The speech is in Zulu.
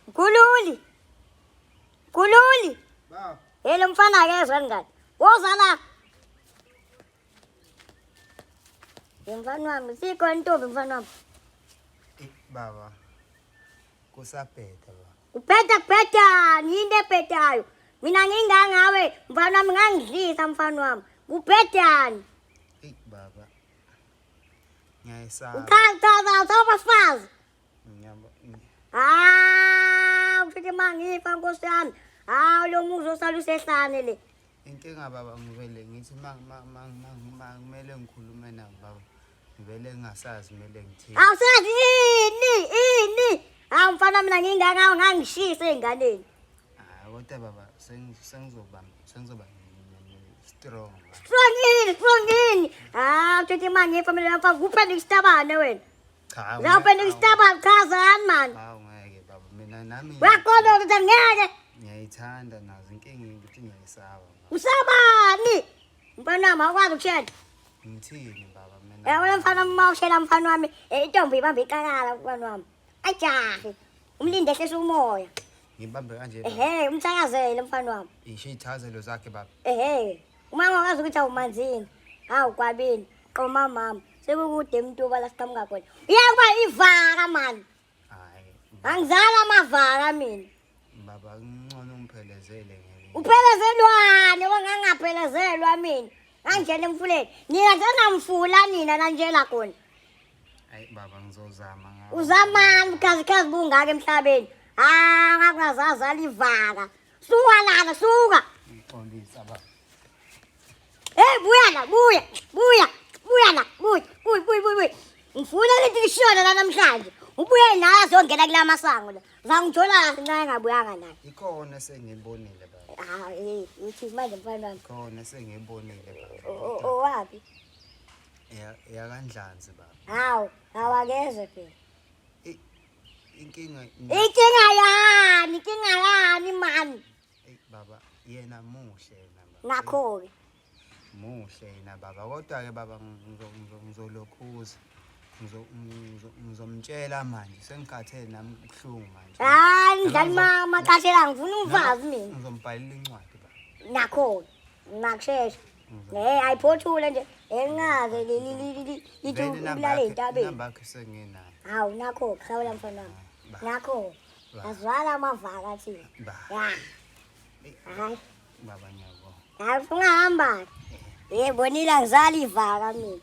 Mkhululi. Mkhululi. Baba. Hey lo mfana akezwa ngani. Woza la. Ye mfana wami, sikhona intombi mfana wami. Eh, baba. Kusabheda baba. Kubheda kubhedani yini into ebhedayo? Mina ngingangawe mfana wami ngangidlisa mfana wami. Kubhedani. Eyi baba. Ngiyayisaba. Uchaza chaza abafazi. Ngiyabo. Ah, ufike mangifa nkosi yami. Hawu lo muzi osala usehlane le. Inkinga baba ngivele ngithi ma ma ma ma ma kumele ngikhulume nabo baba. Ngivele ngingasazi kumele ngithini. Awusazi ini ini. Hawu mfana mina ngingangawe ngangishisa ey'nganeni. Hayi kodwa baba sengizoba sengizoba strong. Strong ini strong ini. Ah, uthi mangifa mina mfana kuphendula isitabane wena. Cha. Uzawuphendula isitabane chazani mani. Hawu ngeke baba mina nami Uyaqonda ukuthi angeke. ngiyayithanda nazo inkinga ukuthi ngiyayisaba. Usabani? Mfana wami awukwazi ukushela. Ngithini baba mina? Yabona mfana uma ushela mfana wami, intombi ibambe iqakala mfana wami. Ajahe. Umlinde ehlisa umoya. Ngibambe kanje. Ehhe, umthakazele mfana wami. Isho iy'thakazelo zakhe baba. Ehhe. Uma ngakwazi ukuthi awumanzini, hawu kwabini, qoma mama. Sekukude emtuba la siqhamuka khona. Iyakuba ivaka mani. Hayi. Angizala amavaka mina. Baba ngcono ungiphelezele ngeke. Uphelezelwane wangangaphelezelwa mina. Ngangena emfuleni. Nina senamfula nina lanjela khona. Hayi baba ngizozama ngawo. Uzamani bukhazikhazi bungaka emhlabeni. Ah, ngakungazazala ivaka. Suka lana, suka. Ngixolisa baba. Hey, buya la, buya, buya, buya la, buya, buya, buya, buya, buya. Ngifuna lithi lishona la namhlanje. Ubuye naye azongena kula masango la. Zangithola kahle nxa engabuyanga naye. Ikhona esengiyibonile baba. Ah, eh, uthi manje mfana wami. Ikhona esengiyibonile baba. Owaphi? Yakandlanzi baba. Hawu, awakeze phela. Inkinga Inkinga yani, inkinga yani mani. Eyi baba yena muhle yena baba. Nakho-ke. Muhle yena baba kodwa-ke baba ngizolokhuza. Ngizomtshela manje sengikhathele nami kubuhlungu manje. Hayi ngidlala amaqashela ngifuna umfazi mina. Ngizombhalela incwadi baba. Nakho-ke. Nakushesha. Eh ayiphothule nje engaze lithi Vele inamba ulale yakhe- entabeni. inamba yakhe senginayo. Hawu nakho khawula mfana wami. Ba. Nakho. Ba. Azwala amavaka thina. Ba. Ya. Hayi. Baba ngiyabonga. Hayi ungahamba. Yebo nila ngizala ivaka mina.